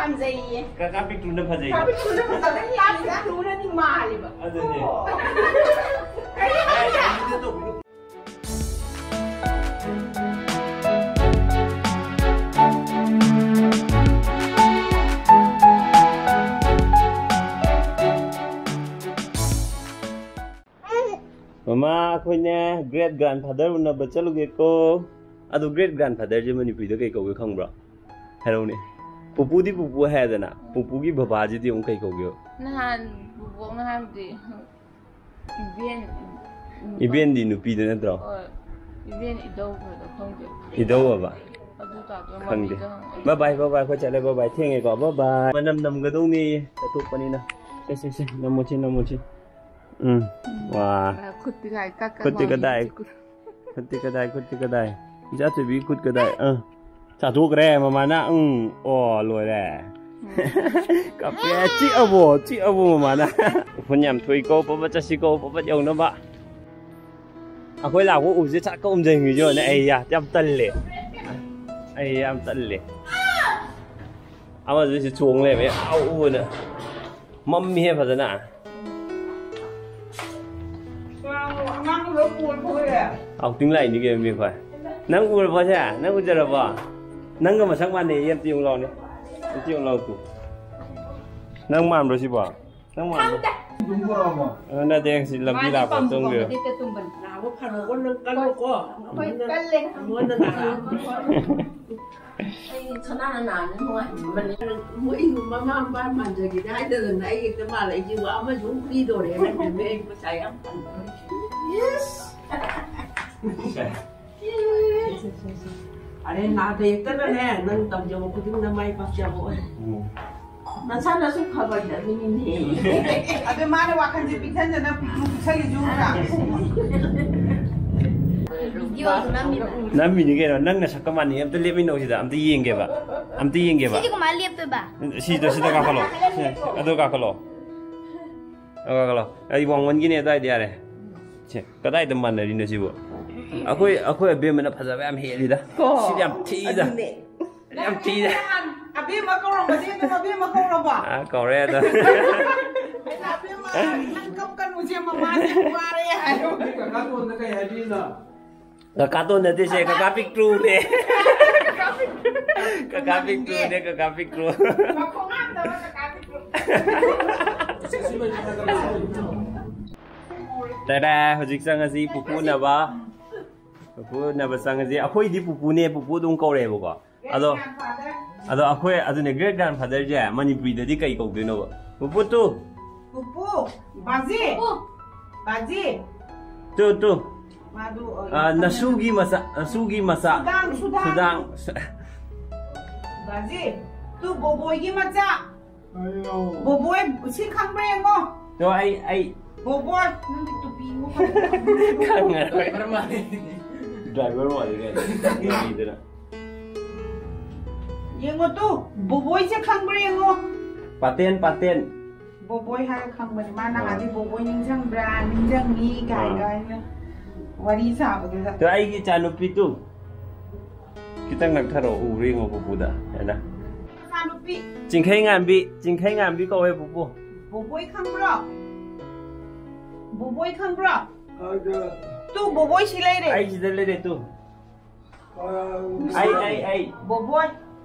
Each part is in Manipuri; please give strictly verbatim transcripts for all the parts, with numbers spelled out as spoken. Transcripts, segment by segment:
ꯄꯥꯝꯖꯩꯌꯦ꯫ ꯀꯀꯥ ꯄꯤꯛꯇ꯭ꯔꯨꯅ ꯐꯖꯩ꯫ ꯀꯀꯥ ꯄꯤꯛꯇ꯭ꯔꯨꯅ ꯐꯖꯩ꯫ ꯀꯀꯥ ꯄꯤꯛꯇ꯭ꯔꯨꯅꯗꯤ ꯃꯥꯜꯂꯦꯕ꯫ ꯑꯗꯨꯅꯦ꯫ ꯑꯣ꯫ ꯑꯦ, ꯑꯗꯨꯗꯤ ꯇꯧꯕꯤꯌꯨ꯫ ꯃꯃꯥ, ꯑꯩꯈꯣꯏꯅꯦ great grandfather ꯎꯅꯕ ꯆꯠꯂꯨꯒꯦꯀꯣ꯫ ꯑꯗꯣ great grandfatherꯁꯦ ꯃꯅꯤꯄꯨꯔꯤꯗ ꯀꯩ ꯀꯧꯒꯦ ꯈꯪꯕ꯭ꯔꯣ? ꯍꯥꯏꯔꯛꯎꯅꯦ꯫ ꯄꯨꯄꯨꯗꯤ ꯄꯨꯄꯨ ꯍꯥꯏꯗꯅ, ꯄꯨꯄꯨꯒꯤ ꯕꯕꯥꯁꯤꯗꯤ ꯑꯃꯨꯛ ꯀꯩ ꯀꯧꯒꯦꯕ? ꯅꯍꯥꯟ ꯕꯨꯕꯣꯛꯅ ꯍꯥꯏꯕꯗꯤ ꯏꯕꯦꯟ, ꯏꯕꯦꯟꯗꯤ ꯅꯨꯄꯤꯗ ꯅꯠꯇ꯭ꯔꯣ? ꯍꯣꯏ, ꯏꯕꯦꯟ ꯏꯙꯧ ꯍꯥꯏꯗꯣ ꯈꯪꯗꯦ꯫ ꯏꯙꯧ ꯍꯥꯏꯕ? ꯑꯗꯨ ꯇꯥꯗꯣꯏ ꯈꯪꯗꯦ꯫ ꯃꯃꯤꯡꯗꯣ ꯍꯪꯉꯛꯑꯣ꯫ Bye bye, bye bye, ꯑꯩꯈꯣꯏ ꯆꯠꯂꯦ, bye bye, ꯊꯦꯡꯉꯦꯀꯣ, bye bye꯫ ꯃꯅꯝ ꯅꯝꯒꯗꯧꯅꯤ, ꯆꯠꯊꯣꯛꯄꯅꯤꯅ꯫ ꯁꯦ, ꯁꯦ, ꯁꯦ, ꯅꯝꯃꯨꯁꯤ, ꯅꯝꯃꯨꯁꯤ꯫ ꯎꯝ꯫ ꯎꯝ꯫ ꯋꯥ꯫ ꯑ, ꯈꯨꯠꯇꯤ ꯀꯥꯏ ꯀꯛ ꯀꯛ ꯈꯨꯠꯇꯤ ꯂꯥꯎꯔꯤ꯫ ꯀꯗꯥꯏ? ꯈꯨꯠ-, ꯈꯨꯠꯇꯤ ꯀꯗꯥꯏ? ꯈꯨꯠꯇꯤ ꯀꯗꯥꯏ? ꯏꯆꯥ ꯊꯣꯏꯕꯤ ꯈꯨꯠ ꯀꯗꯥꯏ? ꯑ꯫ ꯆꯥꯊꯣꯛꯈ꯭ꯔꯦ ꯃꯃꯥꯅ꯫ ꯎꯝ꯫ ꯑꯣ, ꯂꯣꯏꯔꯦ꯫ ꯎꯝ꯫ ꯀꯞꯄꯦ꯫ ꯆꯤꯛꯑꯕꯣ? ꯆꯤꯛꯑꯕꯣ ꯃꯃꯥꯅ? ꯎꯐꯨꯟ ꯌꯥꯝ ꯊꯣꯛꯏꯀꯣ꯫ ꯄꯕ ꯆꯠꯁꯤꯀꯣ꯫ ꯄꯕ ꯌꯧꯅꯕ꯫ ꯑꯩꯈꯣꯏ ꯂꯥꯛꯄ ꯎꯕꯁꯦ ꯆꯥꯛꯀ ꯎꯝꯖꯟꯈꯤꯁꯦ ꯌꯦꯡꯉꯨꯅꯦ꯫ ꯑꯩ ꯌꯥ-, ꯌꯥꯝ ꯇꯜꯂꯦ꯫ ꯑꯩ ꯌꯥꯝ ꯇꯜꯂꯦ꯫ ꯑꯃꯗꯨꯁꯨ ꯆꯣꯡ ꯂꯩꯔꯝꯃꯦ꯫ ꯑꯥꯎ, ꯎꯕꯗ꯫ ꯃꯝꯃꯤꯍꯦ ꯐꯖꯅ꯫ ꯑꯉꯥꯡ ꯂꯣꯏ ꯄꯨꯔ ꯊꯣꯛꯑꯦ꯫ Outing ꯂꯥꯛꯏꯅꯤ ꯀꯩꯅꯣ ꯃꯤ ꯑꯩꯈꯣꯏ꯫ ꯅꯪ ꯎꯔꯕꯣ ꯁꯦ? ꯅꯪ ꯎꯖꯔꯕꯣ? ꯅꯪꯒ ꯃꯁꯛ ꯃꯥꯟꯅꯩꯌꯦ꯫ ꯑꯝꯇ ꯌꯦꯡꯉꯨ ꯂꯥꯎꯅꯦ꯫ ꯑꯝꯇ ꯌꯦꯡꯉꯨ ꯂꯥꯎ ꯇꯨ꯫ ꯅꯪ ꯃꯥꯟꯕ꯭ꯔꯣ ꯁꯤꯕꯣ? ꯅꯪ ꯃꯥꯟꯕ꯭ꯔꯣ? ꯈꯪꯗꯦ꯫ ꯑꯗꯨꯝ ꯄꯨꯔꯛꯑꯕꯣ? ꯑ, ꯅꯠꯇꯦ, ꯁꯤ ꯂꯝꯕꯤ ꯃꯥꯗꯤ ꯂꯥꯛꯄ ꯄꯝꯕ ꯆꯪꯗꯣꯏꯔꯣ? ꯃꯇꯦꯛꯇ ꯇꯨꯝꯕꯅꯤ꯫ ꯅꯥꯕ ꯐꯔꯣꯀꯣ, ꯅꯪ ꯀꯜꯂꯣꯀꯣ꯫ ꯑꯩꯈꯣꯏ ꯀꯜꯂꯦ꯫ ꯅꯉꯣꯟꯗ ꯅꯥꯔꯛꯑꯕ? ꯑꯩ ꯁꯅꯥꯅ ꯅꯥꯕ ꯅꯨꯡꯉꯥꯏꯕꯅꯦ꯫ ꯃꯣꯏ ꯃꯃꯥ ꯃꯄꯥ ꯃꯥꯟꯖꯒꯦꯗꯤ ꯍꯥꯏꯗꯗꯅ ꯑꯩ ꯍꯦꯛꯇ ꯃꯥꯜꯂꯛꯏꯁꯤꯕꯨ ꯑꯃꯁꯨ ꯑꯃꯨꯛ ꯐ꯭ꯔꯤ ꯇꯧꯔꯦ ꯅꯠꯇ꯭ꯔꯗꯤ ꯑꯩ ꯄꯩꯁꯥ ꯌꯥꯝ ꯐꯪꯉꯔꯣꯏ꯫ ꯏꯁ! ꯑꯔꯦ, ꯅꯥꯗ ꯌꯦꯛꯇꯅꯅꯦ, ꯅꯪ ꯇꯧꯖꯕ ꯈꯨꯗꯤꯡꯗ ꯃꯥꯏ ꯄꯥꯛꯆꯕ ꯑꯣꯏ꯫ ꯎꯝ꯫ ꯅꯁꯥꯅꯁꯨ ꯐꯕ ꯍꯥꯏꯗꯨꯅꯤꯅꯦ꯫ ꯑꯗꯣ ꯃꯥꯅ ꯋꯥꯈꯜꯁꯦ ꯄꯤꯛꯊꯟꯗꯅ ꯄꯤꯛꯇ꯭ꯔꯨ ꯄꯤꯛꯁꯜꯂꯤꯁꯨ ꯎꯗ꯭ꯔꯥ? ꯚꯤꯗꯤꯑꯣꯁꯨ ꯅꯝꯃꯤꯕ꯫ ꯅꯝꯃꯤꯅꯤ ꯀꯩꯅꯣ, ꯅꯪ ꯅꯁꯛꯀ ꯃꯥꯟꯅꯩ꯫ ꯑꯝꯇ ꯂꯦꯞꯃꯤꯟꯅꯧ ꯁꯤꯗ, ꯑꯝꯇ ꯌꯦꯡꯒꯦꯕ, ꯑꯝꯇ ꯌꯦꯡꯒꯦꯕ꯫ ꯁꯤꯗꯤ ꯀꯃꯥꯏꯅ ꯂꯦꯞꯇꯣꯏꯕ? ꯁꯤꯗ, ꯁꯤꯗ ꯀꯥꯈꯠꯂꯣ꯫ ꯁꯤ, ꯑꯗꯨ ꯀꯥꯈꯠꯂꯣ꯫ ꯑꯗꯨ ꯀꯥꯈꯠꯂꯣ꯫ ꯑꯩ ꯋꯥꯡꯃꯟꯒꯤꯅꯦ, ꯑꯗꯨꯋꯥꯏꯗ ꯌꯥꯔꯦ꯫ ꯁꯦ, ꯀꯗꯥꯏꯗ ꯃꯥꯟꯅꯔꯤꯅꯣ ꯁꯤꯕꯨ? ꯑꯩꯈꯣꯏ, ꯑꯩꯈꯣꯏ ꯑꯕꯦꯝꯃꯅ ꯐꯖꯕ ꯌꯥꯝ ꯍꯦꯜꯂꯤꯗ꯫ ꯀꯣ? ꯁꯤꯗꯤ ꯌꯥꯝ ꯊꯤꯗ꯫ ꯑꯗꯨꯅꯦ꯫ ꯌꯥꯝ ꯊꯤꯗ꯫ ꯑꯕꯦꯝꯃ ꯀꯧꯔꯝꯕꯗꯤ ꯑꯗꯨꯝ ꯑꯕꯦꯝꯃ ꯀꯧꯔꯕꯣ? ꯑꯥ, ꯀꯧꯔꯦ ꯑꯗꯣ꯫ ꯑꯩꯅ ꯑꯕꯦꯝꯃ, ꯅꯪ ꯀꯞꯀꯅꯨꯁꯦ, ꯃꯃꯥꯁꯦ ꯋꯥꯔꯦ ꯍꯥꯏꯌꯣ꯫ ꯀꯀꯥ ꯇꯣꯟꯗ ꯀꯩ ꯍꯥꯏꯕꯤꯔꯤꯅꯣ? ꯀꯀꯥ ꯇꯣꯟ ꯅꯠꯇꯦ ꯁꯦ, ꯀꯀꯥ ꯄꯤꯛꯇ꯭ꯔꯨꯅꯦ꯫ ꯀꯀꯥ ꯄꯤꯛꯇ꯭ꯔꯨꯅꯦ, ꯀꯀꯥ ꯄꯤꯛꯇ꯭ꯔꯨ꯫ ꯃꯈꯣꯡ ꯍꯥꯝꯗꯕ ꯀꯀꯥ ꯄꯤꯛꯇ꯭ꯔꯨ꯫ ꯇꯔꯥ, ꯍꯧꯖꯤꯛ ꯆꯪꯉꯁꯤ ꯄꯨꯄꯨ ꯎꯅꯕ꯫ ꯄꯨꯄꯨ ꯎꯅꯕ ꯆꯪꯉꯁꯤ꯫ ꯑꯩꯈꯣꯏꯗꯤ ꯄꯨꯄꯨꯅꯦ, ꯄꯨꯄꯨ ꯑꯗꯨꯝ ꯀꯧꯔꯦꯕꯀꯣ꯫ ꯑꯗꯣ, ꯑꯗꯣ ꯑꯩꯈꯣꯏ, ꯑꯗꯨꯅꯦ, great grandfatherꯁꯦ ꯃꯅꯤꯄꯨꯔꯤꯗꯗꯤ ꯀꯩ ꯀꯧꯗꯣꯏꯅꯣꯕ? ꯄꯨꯄꯨ ꯇꯨ꯫ ꯄꯨꯄꯨ, ꯕꯥꯖꯤ꯫ ꯄꯨꯄꯨ꯫ ꯕꯥꯖꯤ꯫ ꯇꯨ, ꯇꯨ꯫ ꯃꯥꯗꯨ, ꯑ, ꯑ, ꯅꯁꯨꯒꯤ ꯃꯆꯥ, ꯅꯁꯨꯒꯤ ꯃꯆꯥ꯫ ꯁꯨꯗꯥꯡ, ꯁꯨꯗꯥꯡ꯫ ꯁꯨꯗꯥꯡ꯫ ꯕꯥꯖꯤ, ꯇꯨ ꯕꯣꯕꯣꯏꯒꯤ ꯃꯆꯥ꯫ ꯑꯩꯌꯣ꯫ ꯕꯣꯕꯣꯏ, ꯁꯤ ꯈꯪꯕ꯭ꯔꯥ ꯌꯦꯡꯉꯣ꯫ ꯇꯣ, ꯑꯩ, ꯑꯩ꯫ ꯕꯣꯕꯣꯏ, ꯅꯪꯒꯤ ꯇꯨꯄꯤ ꯑꯃ ꯈꯪꯉꯔꯣꯏ꯫ Driver ꯃꯥꯜꯂꯦ ꯀꯩꯅꯣ꯫ ꯅꯨꯄꯤꯗꯨꯅ꯫ ꯌꯦꯡꯉꯣ ꯇꯨ, ꯕꯣꯕꯣꯏꯁꯦ ꯈꯪꯕ꯭ꯔꯥ ꯌꯦꯡꯉꯣ꯫ ꯄꯥꯇꯦꯟ, ꯄꯥꯇꯦꯟ꯫ ꯕꯣꯕꯣꯏ ꯍꯥꯏꯔ ꯈꯪꯕꯅꯦ꯫ ꯃꯥ ꯑꯥ꯫ ꯅꯍꯥꯟꯗꯤ ꯕꯣꯕꯣꯏ ꯅꯤꯡꯁꯤꯡꯕ꯭ꯔꯥ, ꯅꯤꯡꯁꯤꯡꯉꯤ ꯀꯥꯏꯅ ꯑꯥ꯫ ꯑꯩꯅ ꯋꯥꯔꯤ ꯁꯥꯕꯗꯨꯗ꯫ ꯇꯣ, ꯑꯩꯒꯤ ꯏꯆꯥꯅꯨꯄꯤꯗꯨ꯫ ꯈꯤꯇꯪ ꯅꯛꯊꯔꯛꯑꯣ, ꯎꯕ꯭ꯔꯥ ꯌꯦꯡꯉꯣ ꯄꯨꯄꯨꯗ꯫ ꯍꯥꯏꯅ꯫ ꯏꯆꯥꯅꯨꯄꯤ꯫ ꯆꯤꯡꯈꯩ ꯉꯥꯟꯕꯤ, ꯆꯤꯡꯈꯩ ꯉꯥꯟꯕꯤ ꯀꯧꯋꯦ ꯄꯨꯄꯨ꯫ ꯕꯣꯕꯣꯏ ꯈꯪꯕ꯭ꯔꯣ? ꯕꯣꯕꯣꯏ ꯈꯪꯕ꯭ꯔꯣ? ꯑꯗ ꯇꯨ, ꯕꯣꯕꯣꯏ ꯁꯤ ꯂꯩꯔꯦ꯫ ꯑꯩ ꯁꯤꯗ ꯂꯩꯔꯦ ꯇꯨ꯫ ꯑꯩ, ꯑꯩ, ꯑꯩ꯫ ꯕꯣꯕꯣꯏ,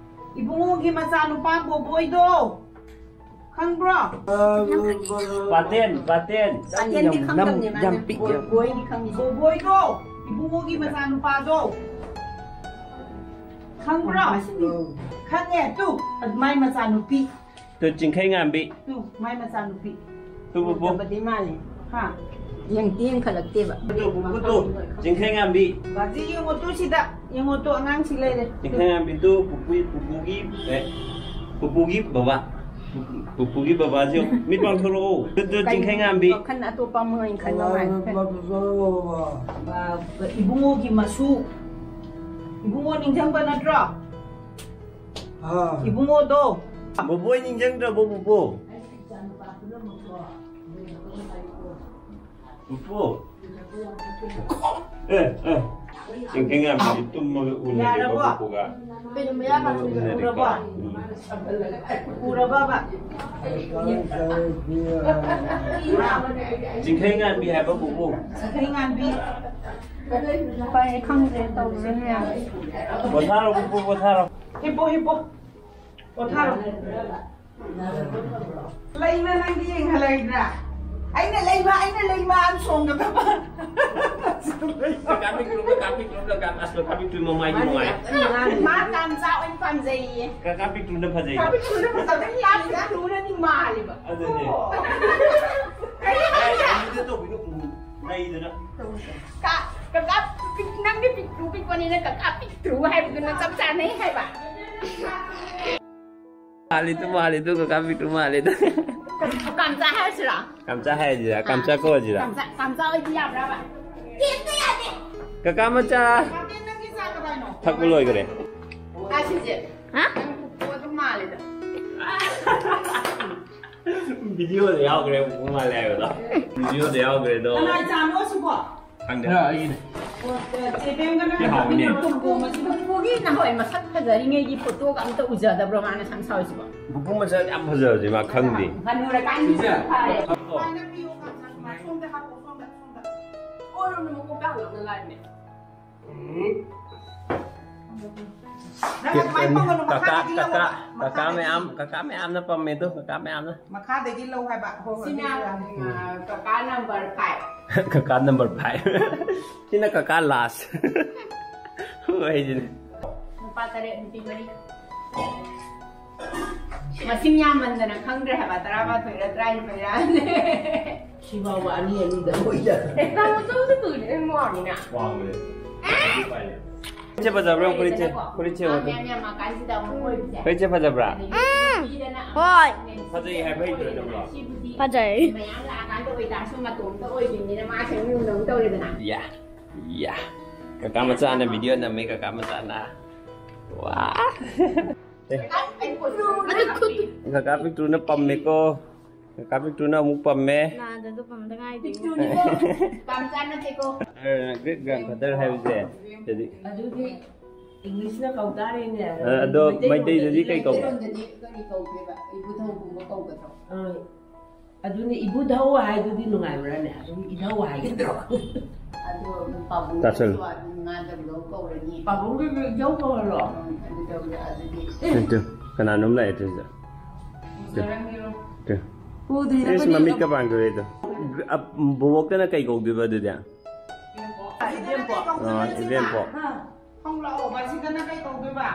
ꯏꯕꯨꯡꯉꯣꯒꯤ ꯃꯆꯥꯅꯨꯄꯥ ꯕꯣꯕꯣꯏꯗꯣ ꯈꯪꯕ꯭ꯔꯣ? ꯄꯥꯇꯦꯟ, ꯄꯥꯇꯦꯟ꯫ ꯄꯥꯇꯦꯟꯗꯤ ꯌꯥꯝ ꯈꯪꯗꯕꯅꯦ ꯅꯝ-, ꯃꯥꯅ꯫ ꯌꯥꯝ ꯄꯤꯛꯑꯦ꯫ ꯕꯣꯕꯣꯏꯗꯤ ꯈꯪꯉꯤ꯫ ꯕꯣꯕꯣꯏꯗꯣ, ꯏꯕꯨꯡꯉꯣꯒꯤ ꯃꯆꯥꯅꯨꯄꯥꯗꯣ ꯈꯪꯕ꯭ꯔꯣ? ꯈꯪꯉꯦ꯫ ꯇꯨ, ꯃꯥꯏ ꯃꯆꯥꯅꯨꯄꯤ꯫ ꯇꯨ, ꯆꯤꯡꯈꯩ ꯉꯥꯟꯕꯤ꯫ ꯇꯨ, ꯃꯥꯏ ꯃꯆꯥꯅꯨꯄꯤ꯫ ꯇꯨ, ꯄꯨꯄꯨ꯫ ꯎꯗꯕꯗꯤ ꯃꯥꯜꯂꯦ꯫ ꯍꯥ? ꯌꯦꯡꯗꯤ ꯌꯦꯡꯈꯠꯂꯛꯇꯦꯕ꯫ ꯇꯨ, ꯄꯨꯄꯨ, ꯇꯨ꯫ ꯆꯤꯡꯈꯩ ꯉꯥꯟꯕꯤ꯫ ꯕꯥꯖꯤ, ꯌꯦꯡꯉꯣ ꯇꯨ ꯁꯤꯗ꯫ ꯌꯦꯡꯉꯣ ꯇꯨ, ꯑꯉꯥꯡꯁꯤ ꯂꯩꯔꯦ꯫ ꯆꯤꯡꯈꯩ ꯉꯥꯟꯕꯤ ꯇꯨ, ꯄꯨꯄꯨ, ꯄꯨꯄꯨꯒꯤ, ꯑꯦ, ꯄꯨꯄꯨꯒꯤ ꯕꯕꯥ꯫ ꯄꯨꯄꯨꯒꯤ ꯕꯕꯥꯁꯦ ꯌꯦꯡꯉꯣ꯫ ꯃꯤꯠ ꯄꯥꯡꯊꯣꯔꯛꯑꯣ꯫ ꯇꯨ, ꯇꯨ, ꯆꯤꯡꯈꯩ ꯉꯥꯟꯕꯤ꯫ ꯋꯥꯈꯜ ꯑꯇꯣꯞꯄ ꯑꯃ ꯑꯣꯏꯅ ꯈꯟꯕ ꯃꯥꯜꯂꯦ꯫ ꯕ-, ꯏꯕꯨꯡꯉꯣꯒꯤ ꯃꯁꯨ꯫ ꯏꯕꯨꯡꯉꯣ ꯅꯤꯡꯁꯤꯡꯕ ꯅꯠꯇ꯭ꯔꯣ? ꯑꯥ꯫ ꯏꯕꯨꯡꯉꯣꯗꯣ꯫ ꯕꯣꯕꯣꯏ ꯅꯤꯡꯁꯤꯡꯗ꯭ꯔꯕꯣ, ꯕꯣꯕꯣ? ꯕꯣꯕꯣ꯫ ꯑꯦ, ꯑꯦ꯫ ꯆꯤꯡꯈꯩꯉꯥꯟꯕꯤꯗꯤ ꯇꯨꯝꯃꯒ ꯎꯅꯔꯦꯀꯣ, ꯌꯥꯔꯕꯣ? ꯄꯨꯄꯨꯒ꯫ ꯀꯩꯅꯣ ꯃꯌꯥ ꯇꯨꯝꯃꯒ ꯄꯥꯟꯕ ꯎꯅꯔꯦꯀꯣ꯫ ꯎꯔꯕꯣ? ꯎꯝ꯫ ꯎꯔꯕꯕ? ꯆꯤꯡꯈꯩꯉꯥꯟꯕꯤ ꯍꯥꯏꯕ ꯄꯨꯄꯨ꯫ ꯆꯤꯡꯈꯩꯉꯥꯟꯕꯤ꯫ ꯍꯣꯏ, ꯑꯩ ꯈꯪꯗ꯭ꯔꯦ ꯇꯧꯔꯤꯁꯦ ꯃꯌꯥꯝ꯫ ꯄꯣꯊꯥꯔꯣ ꯄꯨꯄꯨ, ꯄꯣꯊꯥꯔꯣ꯫ ꯍꯤꯞꯄꯣ, ꯍꯤꯞꯄꯣ꯫ ꯄꯣꯊꯥꯔꯣ꯫ ꯂꯩꯃ ꯅꯪꯗꯤ ꯌꯦꯡꯍꯜꯂꯣꯏꯗ꯭ꯔꯥ? ꯑꯩꯅ ꯂꯩꯃ, ꯑꯩꯅ ꯂꯩꯃ ꯑꯅ ꯆꯣꯡꯒꯗꯕ꯫ ꯀꯀꯥ ꯄꯤꯛꯇ꯭ꯔꯨ, ꯀꯀꯥ ꯄꯤꯛꯇ꯭ꯔꯨ, ꯀꯀꯥ, ꯑꯁ, ꯀꯀꯥ ꯄꯤꯛꯇ꯭ꯔꯨ ꯃꯃꯥꯏꯗꯤ ꯅꯨꯡꯉꯥꯏ꯫ ꯃꯥ ꯀꯥꯝꯆꯥ ꯑꯣꯏꯅ ꯄꯥꯝꯖꯩꯌꯦ꯫ ꯀꯀꯥ ꯄꯤꯛꯇ꯭ꯔꯨꯅ ꯐꯖꯩ꯫ ꯀꯀꯥ ꯄꯤꯛꯇ꯭ꯔꯨꯅ ꯐꯖꯕꯅꯤ, ꯀꯀꯥ ꯄꯤꯛꯇ꯭ꯔꯨꯅꯗꯤ ꯃꯥꯜꯂꯦꯕ꯫ ꯑꯗꯨꯅꯦ꯫ ꯀꯔꯤ ꯍꯥꯏꯕ? ꯑꯦ, ꯑꯗꯨꯗ ꯇꯧꯕꯤꯅꯨ, ꯎꯝ, ꯂꯩꯗꯅ꯫ ꯀ-, ꯀꯀꯥ ꯄꯤꯛ-, ꯅꯪꯗꯤ ꯄꯤꯛꯇ꯭ꯔꯨ ꯄꯤꯛꯄꯅꯤꯅ ꯀꯀꯥ ꯄꯤꯛꯇ꯭ꯔꯨ ꯍꯥꯏꯕꯗꯨꯅ ꯆꯞ ꯆꯥꯅꯩ ꯍꯥꯏꯕ꯫ ꯃꯥꯜꯂꯤꯗꯨ, ꯃꯥꯜꯂꯤꯗꯨ, ꯀꯀꯥ ꯄꯤꯛꯇ꯭ꯔꯨ ꯃꯥꯜꯂꯤꯗꯨ꯫ ꯀꯥꯝꯆꯥ ꯍꯥꯏꯔꯁꯤꯔꯣ? ꯀꯥꯝꯆꯥ ꯍꯥꯏꯔꯁꯤꯔꯥ? ꯀꯥꯝꯆꯥ ꯀꯧꯔꯁꯤꯔꯥ? ꯀꯥꯝꯆꯥ, ꯀꯥꯝꯆꯥ ꯑꯣꯏꯗꯤ ꯌꯥꯕ꯭ꯔꯕ? ꯀꯩꯝꯇ ꯌꯥꯗꯦ꯫ ꯀꯀꯥ ꯃꯆꯥ꯫ ꯀꯥꯝꯆꯥ, ꯅꯪꯒꯤ ꯆꯥ ꯀꯗꯥꯏꯅꯣ? ꯊꯛꯄ ꯂꯣꯏꯈ꯭ꯔꯦ꯫ ꯑꯁꯤꯁꯦ꯫ ꯍꯥ? ꯅꯪ ꯄꯨꯄꯨ ꯑꯗꯨꯝ ꯃꯥꯜꯂꯤꯗ꯫ ꯚꯤꯗꯤꯑꯣꯗ ꯌꯥꯎꯈ꯭ꯔꯦ, ꯄꯨꯄꯨ ꯃꯥꯜꯂꯦ ꯍꯥꯏꯕꯗꯣ꯫ ꯚꯤꯗꯤꯑꯣꯗ ꯌꯥꯎꯈ꯭ꯔꯦ ꯑꯗꯣ꯫ ꯀꯅꯥꯏ ꯆꯥꯅꯣ ꯑꯁꯤꯕꯣ? ꯈꯪꯗꯦ꯫ ꯑ, ꯑꯩꯒꯤꯅꯦ꯫ ꯑꯣ, ꯆꯦ ꯕꯦꯝꯒ ꯅꯪ ꯁꯤ ꯍꯥꯎꯅꯤ꯫ ꯊꯛꯃꯤꯟꯅꯔꯣ, ꯊꯣꯡꯗꯣ ꯑꯃ ꯁꯤꯗ꯫ ꯄꯨꯄꯨꯒꯤ ꯅꯍꯥꯟꯋꯥꯏ ꯃꯁꯛ ꯐꯖꯔꯤꯉꯩꯒꯤ ꯐꯣꯇꯣꯒ ꯑꯝꯇ ꯎꯖꯗꯕ꯭ꯔꯣ ꯃꯥꯅ ꯁꯝ ꯁꯥꯎꯔꯤꯁꯤꯕꯣ? ꯄꯨꯄꯨ ꯃꯁꯛ ꯌꯥꯝ ꯐꯖꯕꯁꯦ ꯃꯥ ꯈꯪꯗꯦ꯫ ꯍꯅꯨꯔꯀꯥꯟꯒꯤ ꯁꯤꯁꯦ꯫ ꯐꯔꯦ꯫ ꯁꯨꯃꯥꯏꯅ ꯄꯤꯌꯣ, ꯁꯣꯝꯗ, ꯁꯣꯝꯗ, ꯁꯣꯝꯗ꯫ ꯑꯣꯏꯔꯣꯝꯗ ꯃꯀꯣꯛ ꯇꯥꯍꯜꯂꯛꯅ ꯂꯥꯛꯏꯅꯦ꯫ ꯎꯝ꯫ ꯅꯪ ꯑꯗꯨꯃꯥꯏꯅ ꯄꯪꯒꯅꯨ, ꯀꯀꯥ, ꯃꯈꯥꯗꯒꯤ ꯂꯧ꯫ ꯀꯀꯥ, ꯀꯀꯥ ꯃꯈꯥꯗꯒꯤ꯫ ꯃꯌꯥꯝ, ꯀꯀꯥ ꯃꯌꯥꯝꯅ ꯄꯝꯃꯦ ꯑꯗꯣ, ꯀꯀꯥ ꯃꯌꯥꯝꯅ꯫ ꯃꯈꯥꯗꯒꯤ ꯂꯧ ꯍꯥꯏꯕ꯫ ꯍꯣꯏ, ꯍꯣꯏ, ꯁꯤꯅ, ꯍꯣꯏ꯫ ꯑ, ꯀꯀꯥ number five꯫ ꯀꯀꯥ number five꯫ ꯁꯤꯅ ꯀꯀꯥ last꯫ ꯍꯣꯏ, ꯁꯤꯅꯦ꯫ ꯅꯨꯄꯥ ꯇꯔꯦꯠ, ꯅꯨꯄꯤ ꯃꯔꯤ꯫ ꯃꯁꯤꯡ ꯌꯥꯝꯃꯟꯗꯅ ꯈꯪꯗ꯭ꯔꯦ ꯍꯥꯏꯕ, ꯇꯔꯥꯃꯥꯊꯣꯏꯔ, ꯇꯔꯥꯅꯤꯊꯣꯏꯔ꯫ ꯁꯤꯐꯥꯎꯕ ꯑꯅꯤ ꯑꯅꯤꯗ ꯑꯣꯏꯗ꯫ ꯑꯦ, ꯀꯥꯡ ꯃꯆꯧꯁꯨ ꯀꯨꯏꯔꯦ, ꯃꯣꯔꯅꯤꯅ꯫ ꯋꯥꯡꯕꯅꯦ꯫ ꯐꯨꯔꯤꯠꯁꯦ ꯐꯖꯕ꯭ꯔꯥ? ꯐꯨꯔꯤꯠꯁꯦ, ꯐꯨꯔꯤꯠꯁꯦ ꯃꯥ ꯐꯖꯕ꯭ꯔꯥ? ꯃꯌꯥꯝ ꯌꯥꯝꯃꯀꯥꯟꯁꯤꯗ ꯑꯃꯨꯛ ꯑꯣꯏꯕꯁꯦ꯫ ꯐꯨꯔꯤꯠꯁꯦ ꯐꯖꯕ꯭ꯔꯥ? ꯎꯝ, ꯍꯣꯏ꯫ ꯐꯖꯩ ꯍꯥꯏꯕ ꯍꯩꯇ꯭ꯔꯣ ꯅꯪꯕꯣ? ꯁꯤꯕꯨꯗꯤ ꯐꯖꯩ꯫ ꯃꯌꯥꯝ ꯂꯥꯛꯑꯀꯥꯟꯗ ꯑꯣꯏꯇꯥꯔꯁꯨ ꯃꯇꯣꯝꯇ ꯑꯣꯏꯈꯤꯕꯅꯤꯅ ꯃꯥ ꯁꯦꯝꯕꯤꯕꯗꯧ ꯇꯧꯔꯦꯗꯅ꯫ ꯌꯥ, ꯌꯥ꯫ ꯀꯀꯥ ꯃꯆꯥꯅ ꯚꯤꯗꯤꯑꯣ ꯅꯝꯃꯦ, ꯀꯀꯥ ꯃꯆꯥꯅ꯫ ꯋꯥ꯫ ꯑꯦ꯫ ꯀꯀꯥ ꯄꯤꯛꯇ꯭ꯔꯨꯅ ꯄꯝꯃꯦꯀꯣ꯫ ꯀꯥ ꯄꯤꯛꯇ꯭ꯔꯨꯅ ꯑꯃꯨꯛ ꯄꯝꯃꯦ꯫ ꯅꯥꯗꯁꯨ ꯄꯝꯗ ꯉꯥꯏꯗꯦ꯫ ꯄꯤꯛꯇ꯭ꯔꯨꯅꯤꯀꯣ꯫ ꯄꯥꯝ ꯆꯥꯅꯗꯦꯀꯣ꯫ ꯑꯗꯨꯅ great grandfather ꯍꯥꯏꯕꯁꯦ꯫ ꯍꯥꯏꯗꯤ ꯑꯗꯨꯗꯤ English ꯅ ꯀꯧ ꯇꯥꯔꯦꯅꯦ꯫ ꯑ, ꯑꯗꯣ ꯃꯩꯇꯩꯂꯣꯟꯗꯗꯤ ꯃꯩꯇꯩꯗꯗꯤ ꯀꯩ ꯀꯧꯒꯦ? ꯃꯩꯇꯩꯂꯣꯟꯗꯗꯤ ꯀꯔꯤ ꯀꯧꯒꯦꯕ? ꯏꯕꯨꯙꯧꯒꯨꯝꯕ ꯀꯧꯒꯗ꯭ꯔꯣ? ꯑ, ꯑꯗꯨꯅꯤ, ꯏꯕꯨꯙꯧ ꯍꯥꯏꯗꯨꯗꯤ ꯅꯨꯡꯉꯥꯏꯕ꯭ꯔꯥꯅꯦ? ꯑꯗꯨꯝ ꯏꯙꯧ ꯍꯥꯏꯒꯗ꯭ꯔꯣ? ꯑꯗꯣ ꯄꯥꯕꯨꯡ ꯇꯥꯁꯜꯂꯨ꯫ ꯑꯗꯨꯝ ꯉꯥꯗꯕꯗꯣ ꯀꯧꯔꯅꯤ꯫ ꯄꯥꯕꯨꯡꯒꯤꯁꯨ ꯏꯙꯧ ꯀꯧꯍꯜꯂꯣ꯫ ꯎꯝ, ꯑꯗꯨ ꯇꯧꯔꯦ, ꯑꯗꯨꯗꯤ꯫ ꯇꯨ, ꯇꯨ, ꯀꯅꯥꯅꯣꯝ ꯂꯥꯛꯑꯦ ꯇꯨ ꯁꯤꯗ꯫ ꯇꯨ, ꯎꯖꯔꯝꯒꯤꯔꯣꯏ꯫ ꯇꯨ꯫ ꯎꯗ꯭ꯔꯤꯗ ꯏꯁ, ꯑꯩꯈꯣꯏꯗꯤ꯫ ꯃꯃꯤꯠꯀ ꯄꯥꯡꯊꯣꯔꯛꯑꯦ ꯇꯨ꯫ ꯑ, ꯕꯣꯕꯣꯛꯇꯅ ꯀꯩ ꯀꯧꯗꯣꯏꯕ ꯑꯗꯨꯗꯤ? ꯏꯕꯦꯝꯄꯣꯛ꯫ ꯑ, ꯏꯕꯦꯝꯄꯣꯛ꯫ ꯍꯧꯂꯛꯑꯣ, ꯕꯥꯁꯤꯗꯅ ꯀꯩ ꯀꯧꯗꯣꯏꯕ?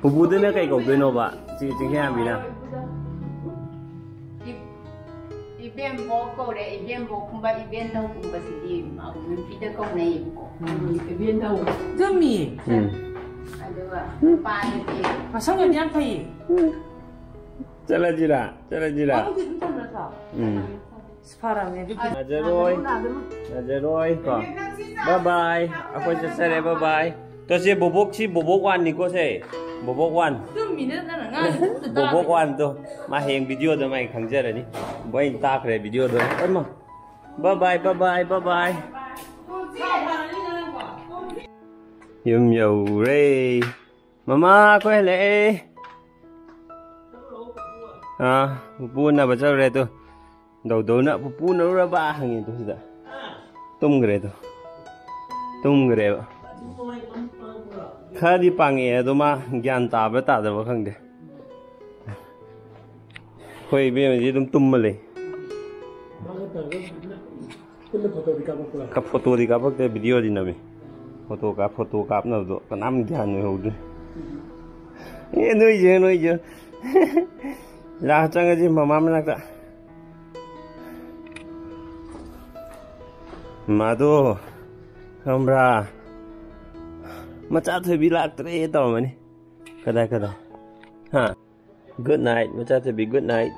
ꯄꯨꯄꯨꯗꯨꯅ ꯀꯩ ꯀꯧꯗꯣꯏꯅꯣꯕ? ꯆꯤ-, ꯆꯤꯡꯈꯩꯉꯥꯟꯕꯤꯅ? ꯏ-, ꯏꯕꯦꯝꯕꯣꯛ ꯀꯧꯔꯦ, ꯏꯕꯦꯝꯕꯣꯛꯀꯨꯝꯕ, ꯏꯕꯦꯟꯗꯧꯒꯨꯝꯕꯁꯤꯗꯤ ꯅꯨꯄꯤꯗ ꯀꯧꯅꯩꯌꯦꯕꯀꯣ꯫ ꯎꯝ, ꯏꯕꯦꯟꯗꯧ꯫ ꯆꯨꯝꯃꯤ꯫ ꯎꯝ꯫ ꯑꯗꯨꯒ ꯅꯨꯄꯥꯗꯗꯤ ꯃꯁꯛꯅꯗꯤ ꯌꯥꯝ ꯐꯩꯌꯦ꯫ ꯆꯠꯂꯁꯤꯔꯥ? ꯆꯠꯂꯁꯤꯔꯥ? ꯃꯕꯨꯛꯇꯤ ꯑꯗꯨꯝ ꯊꯝꯃ ꯅꯠꯇ꯭ꯔꯣ? ꯎꯝ꯫ ꯑꯁ, ꯐꯔꯕꯅꯦ ꯑꯗꯨꯗꯤ꯫ ꯅꯥꯖꯔꯣꯏ꯫ ꯅꯥꯖꯔꯣꯏ ꯀꯣ꯫ Bye bye꯫ ꯑꯩꯈꯣꯏ ꯆꯠꯆꯔꯦ, bye bye꯫ ꯇꯣ ꯁꯤ ꯕꯣꯕꯣꯛ, ꯁꯤ ꯕꯣꯕꯣꯛ ꯋꯥꯟꯅꯤꯀꯣ ꯁꯦ꯫ ꯕꯣꯕꯣꯛ ꯋꯥꯟ꯫ ꯆꯨꯝꯃꯤꯅꯦ ꯅꯪꯅ ꯉꯥꯡꯉꯤꯗꯣ ꯑꯝꯇ ꯕꯣꯕꯣꯛ ꯇꯥꯗꯦ꯫ ꯋꯥꯟꯗꯣ꯫ ꯃꯥ ꯍꯌꯦꯡ videoꯗ ꯃꯥꯏ ꯈꯪꯖꯔꯅꯤ꯫ ꯃꯣꯏ ꯇꯥꯈ꯭ꯔꯦ videoꯗꯣ꯫ ꯏꯃꯥ꯫ Bye bye, bye bye, bye bye꯫ ꯌꯨꯝ ꯌꯧꯔꯦ꯫ ꯃꯃꯥ, ꯑꯩꯈꯣꯏ ꯍꯜꯂꯛꯑꯦ꯫ ꯑꯥ, ꯄꯨꯄꯨ ꯎꯅꯕ ꯆꯠꯂꯨꯔꯦ ꯑꯗꯣ꯫ ꯗꯧꯗꯧꯅ ꯄꯨꯄꯨ ꯎꯅꯔꯨꯔꯕ ꯍꯪꯉꯦ ꯑꯗꯣ ꯁꯤꯗ꯫ ꯇꯨꯝꯈ꯭ꯔꯦ ꯑꯗꯣ꯫ ꯇꯨꯝꯈ꯭ꯔꯦꯕ꯫ ꯈꯔꯗꯤ ꯄꯥꯡꯉꯛꯑꯦ ꯑꯗꯣ ꯃꯥ ꯒ꯭ꯌꯥꯟ ꯇꯥꯕ꯭ꯔꯥ ꯇꯥꯗꯕ꯭ꯔꯥ ꯈꯪꯗꯦ꯫ ꯑꯩꯈꯣꯏ ꯏꯕꯦꯝꯃꯗꯤ ꯑꯗꯨꯝ ꯇꯨꯝꯃ ꯂꯩ꯫ ꯄꯨꯟꯅ ꯐꯣꯇꯣꯗꯤ ꯀꯥꯞꯄꯛꯄ꯭ꯔꯥ? ꯀ-, ꯐꯣꯇꯣꯗꯤ ꯀꯥꯞꯄꯛꯇꯦ, videoꯗꯤ ꯅꯝꯃꯤ꯫ ꯐꯣꯇꯣ ꯀꯥꯞ-, ꯐꯣꯇꯣ ꯀꯥꯞꯅꯕꯗꯣ ꯀꯅꯥꯝ ꯒ꯭ꯌꯥꯟ ꯑꯣꯏꯍꯧꯗ꯭ꯔꯦ꯫ ꯑꯦ, ꯅꯣꯏꯁꯦ, ꯅꯣꯏꯁꯦ꯫ ꯂꯥꯛ ꯆꯪꯉꯁꯤ ꯃꯃꯥ ꯃꯅꯥꯛꯇ꯫ ꯃꯥꯗꯣ, ꯈꯪꯕ꯭ꯔꯥ? ꯃꯆꯥ ꯊꯣꯏꯕꯤ ꯂꯥꯛꯇ꯭ꯔꯦ ꯇꯧꯔꯝꯃꯅꯤ꯫ ꯀꯗꯥꯏ, ꯀꯗꯥꯏ? ꯍꯥ? Good night, ꯃꯆꯥ ꯊꯣꯏꯕꯤ, good night꯫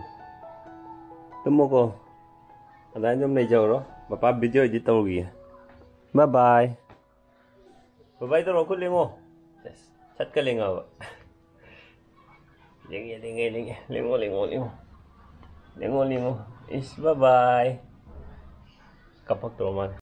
ꯇꯨꯝꯃꯣꯀꯣ꯫ ꯑꯗꯨꯃꯥꯏꯅ ꯑꯗꯨꯝ ꯂꯩꯖꯍꯧꯔꯣ꯫ ꯄꯄꯥ video edit ꯇꯧꯔꯨꯈꯤꯒꯦ꯫ Bye bye꯫ Bye bye ꯇꯧꯔꯣ, ꯈꯨꯠ ꯂꯦꯡꯉꯣ꯫ Yes, ꯁꯠꯀ ꯂꯦꯡꯉꯕ꯫ ꯂꯦꯡꯉꯦ, ꯂꯦꯡꯉꯦ, ꯂꯦꯡꯉꯦ꯫ ꯂꯦꯡꯉꯣ, ꯂꯦꯡꯉꯣ, ꯂꯦꯡꯉꯣ꯫ ꯂꯦꯡꯉꯣ, ꯂꯦꯡꯉꯣ꯫ ꯏꯁ, bye bye꯫ ꯀꯞꯄꯛꯇꯧꯔ ꯃꯥꯜꯂꯦ꯫